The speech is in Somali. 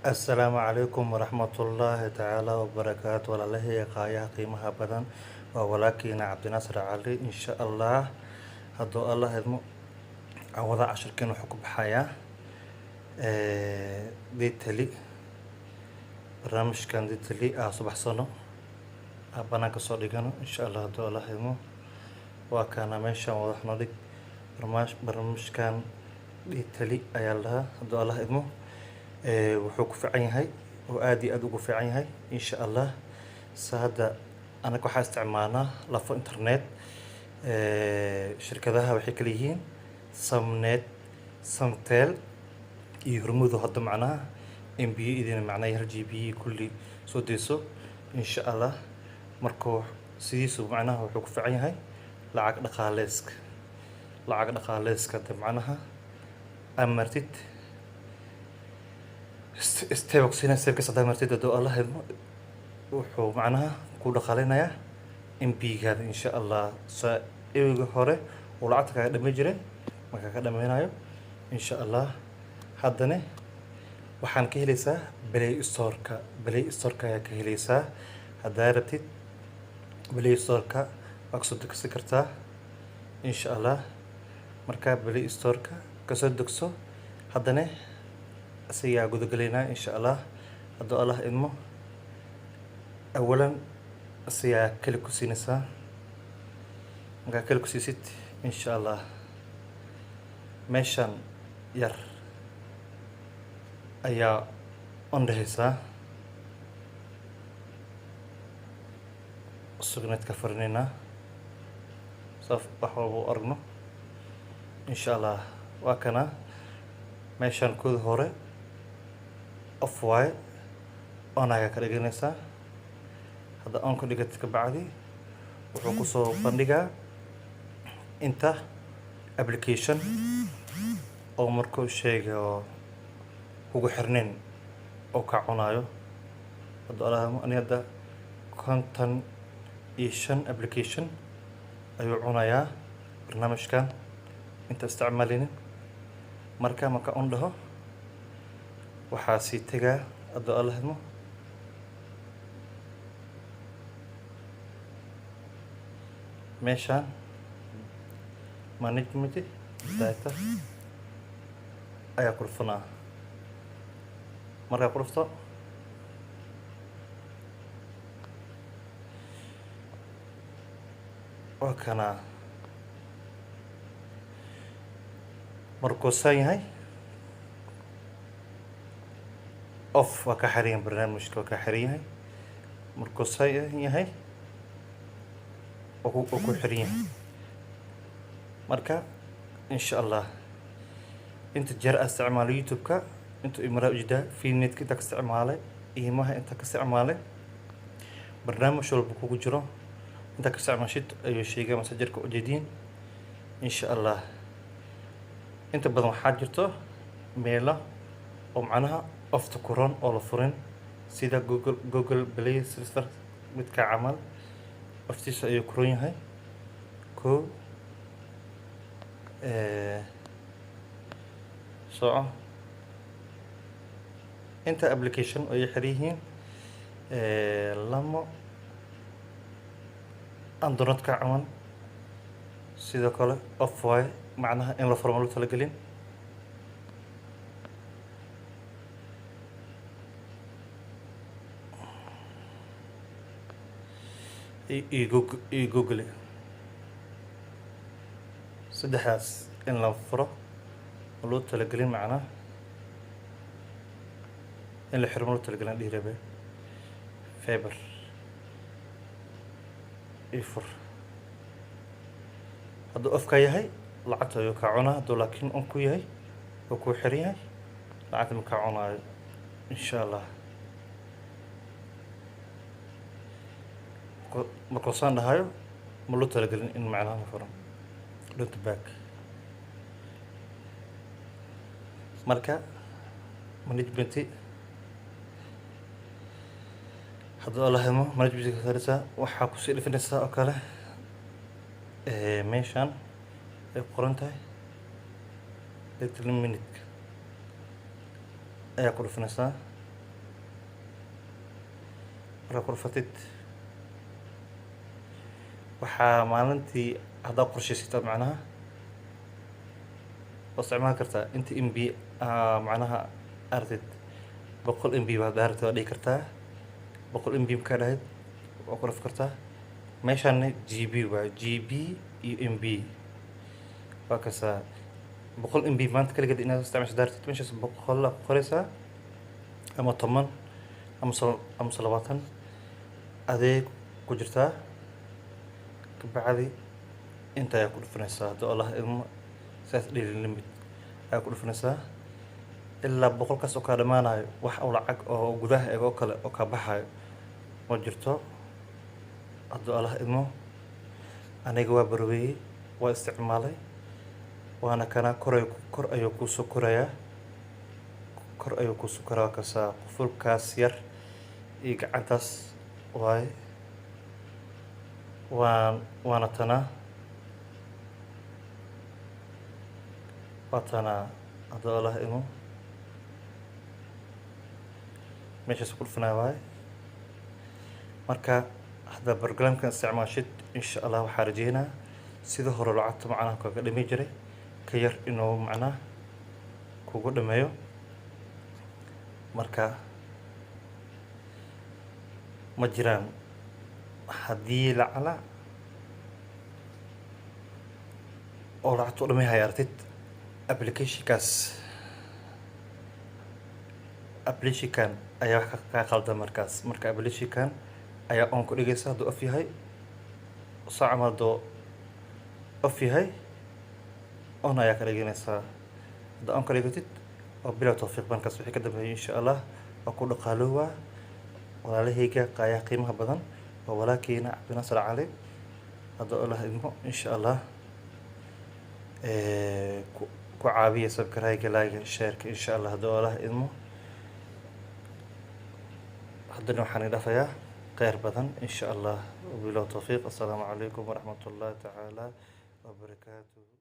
Assalaamu calaykum waraxmatullaahi tacaala wabarakaatu. Walaalahey qaayaha qiimaha badan, waa walaalkiina Cabdinaasir Cali. Insha Allah, hadduu Allah idmo, cawada cashirkeen wuxuu ku baxayaa Datally. Barnaamijkan Datally aa subaxsano aa banaanka soo dhigano, insha Allah, hadduu Allah idmo. Waa kana meeshan wadax noo dhig. Barnaamijkan Datally ayaa la dhahaa. Hadduu Allah idmo, wuxuu ku fiican yahay oo aad iyo aad ugu fiican yahay, insha Allah. Sa hadda anaga waxaa isticmaalnaa lafo internet. Shirkadaha waxay kala yihiin Somnet, Somtel iyo Hormuud. Hadda macnaha MB idin macnaha 1 GB kulli soo deyso, insha Allah. Markuu sidiisu macnaha wuxuu ku fiican yahay lacag dhaqaaleyska, lacag dhaqaaleyska hadda macnaha amartid step kusiinaya, stepkas haddaa martid, hadduu Allah idmo, wuxuu macnaha ku dhaqaaleynayaa MB-gaada, insha Allah. Sa ewiga hore uu lacagta kaaga dhamay jiray markaa ka dhameynayo, insha Allah. Haddana waxaan ka heleysaa Play Store-ka. Play Store-ka ayaa ka heleysaa. Haddaa rabtid, Play Store-ka waa kasoo degsan kartaa, insha Allah. Markaa Play Store-ka kasoo degso, haddana isagaa gudagaleynaa, insha Allah, hadduu Allah idmo. Awalan isagaa keli ku siinaysaa. Markaa keli ku siisid, insha Allah, meeshan yar ayaa on dhehaysaa. Sugneedka furinaynaa saf wax walba u aragno, insha Allah. Waa kana meeshan kooda hore off waaye, on ayaa ka dhiganaysaa. Hadda on ka dhigatid, ka bacdi wuxuu kusoo bandhigaa inta application oo markuu sheego kugu xirnayn oo kaa cunayo. Hadda ani hadda 55 application ayuu cunayaa barnaamijkan inta isticmaalinin. Marka on dhaho, waxaa sii tegaa, hadduu Allah idmo, meeshaan management data ayaa ku dhufanaa. Markaa ku dhufto, waa kana. Markuu saan yahay off, waa ka xiran yahay barnaamijka, waa ka xiran yahay. Markuu saan yahay, waa ku xiran yahay. Marka, insha Allah, inta jeer aan isticmaalay YouTube-ka intuu imaraa ujeedaa, VNet-ka inta ka isticmaalay, iimaha inta ka isticmaalay, barnaamij walba kugu jiro inta ka isticmaashid ayuu sheegay messengerka ujeediin, insha Allah. Inta badan waxaa jirto meelo oo macnaha offta ku ron oo la furin, sida Google Play Server, midka camal offtiisa ayuu ku ron yahay. Ko soco, inta application ay xiran yihiin, lamo Android-ka camal sidoo kale off waaye, macnaha in la furo ma loo talagelin. Iyo Google, saddexdaas in la furo ma loo talagelin, macnaha in la xiro ma loo talagelin dhihi rabe. Viber ii fur. Hadduu off ka yahay, lacagta ayuu kaa cunaa. Hadduu laakiin on ku yahay oo kuu xiran yahay, lacagta ma kaa cunaayo, insha Allah. Markuu saan dhahayo, ma loo talagelin in macnaha la furo dot back. Marka management, hadduu Allah idmo, management ka saaraysaa. Waxaa kusii dhifinaysaa oo kale meeshan ay ku qoran tahay little minute ayaa ku dhufanaysaa. Markaa ku dhufatid, waxaa maalintii haddaa qorshaysata, macnaha waa isticmaali kartaa inta MB macnaha aragtid. 100 MB baad daaratid, waa dhihi kartaa. 100 MB markaa dhahid, waa ku dhufi kartaa. Meeshaana GB waa GB iyo MB, waa kasaa. 100 MB maanta kaligeed inaad isticmaasho daaratid, meeshaas 100 ku qoraysaa, ama 10 amase 20 adeeg ku jirtaa. Kabacdi inta ayaa ku dhufanaysaa, hadduu Allah idmo. Saas daily limit ayaa ku dhufanaysaa ilaa 100-kaas oo kaa dhamaanayo. Wax oo lacag oo gudaha eg oo kale oo kaa baxayo ma jirto, hadduu Allah idmo. Aniga waa barweeyey, waa isticmaalay, waana kana. Koray, kor ayuu kuusoo korayaa, kor ayuu kuusoo korayaa. Kasaa qufulkaas yar iyo gacantaas waaye. Waana tanaa, waa tanaa, hadduu Allah idmo. Meeshaas ku dhufanaya waaye. Marka haddaa barnaamijkan isticmaashid, insha Allah waxaa rajeynaa sida hore lacagta macnaha kaga dhami jiray ka yar inuu macnaha kugu dhameeyo. Marka ma jiraan haddii lacala oo lacagta u dhameyhaya aragtid, applicationkaas, applicationkan ayaa wax kaa qaldan markaas. Marka applicationkan ayaa on ku dhigaysa hadduu off yahay saac ama hadduu off yahay, on ayaa ka dhiganaysaa. Haddaa on ka dhigatid, waa bila tawfiiq. Markaas wixii ka dambeeyay, insha Allah, waa ku dhaqaalowaa. Walaalahayga qaayaha qiimaha badan, waa walaalkiina Cabdinaasir Cali. Hadduu Allah idmo, insha Allah, ku caawiya subscribe, like, share-ka, insha Allah, hadduu Allah idmo. Haddana waxaan idhafayaa kheyr badan, insha Allah. Wabillahi tawfiiq. Assalaamu calaykum waraxmat ullahi tacaala wabarakaatuhu.